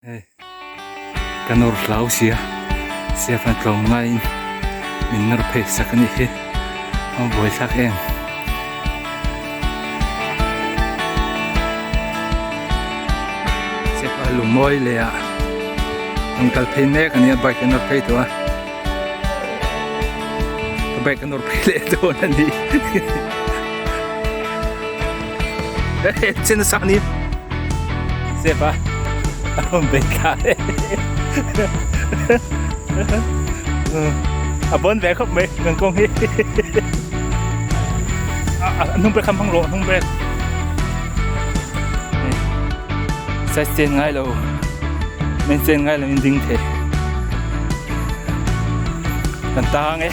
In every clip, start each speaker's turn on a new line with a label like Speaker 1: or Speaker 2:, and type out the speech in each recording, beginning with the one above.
Speaker 1: Hei ka nawr hlau sia siafa tlawm ngaiin min nawr phei sak a nih hi a buai thlak em. Siafa lungmawi leh ah an kal phei mek a nia bike a nawr phei tawh a ka bike a nawr phei leh dawn a ni Chen nasa ni. Sepa. A rawn bei thla e. A bon ve khawp mai kan kawng hi. A hnung brake kha hmang rawh hnung brake. Size chen ngai lo. Men chen ngai lo in ding thei. Kan tang e.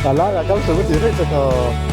Speaker 2: Tala ka kal chu ti rei che to.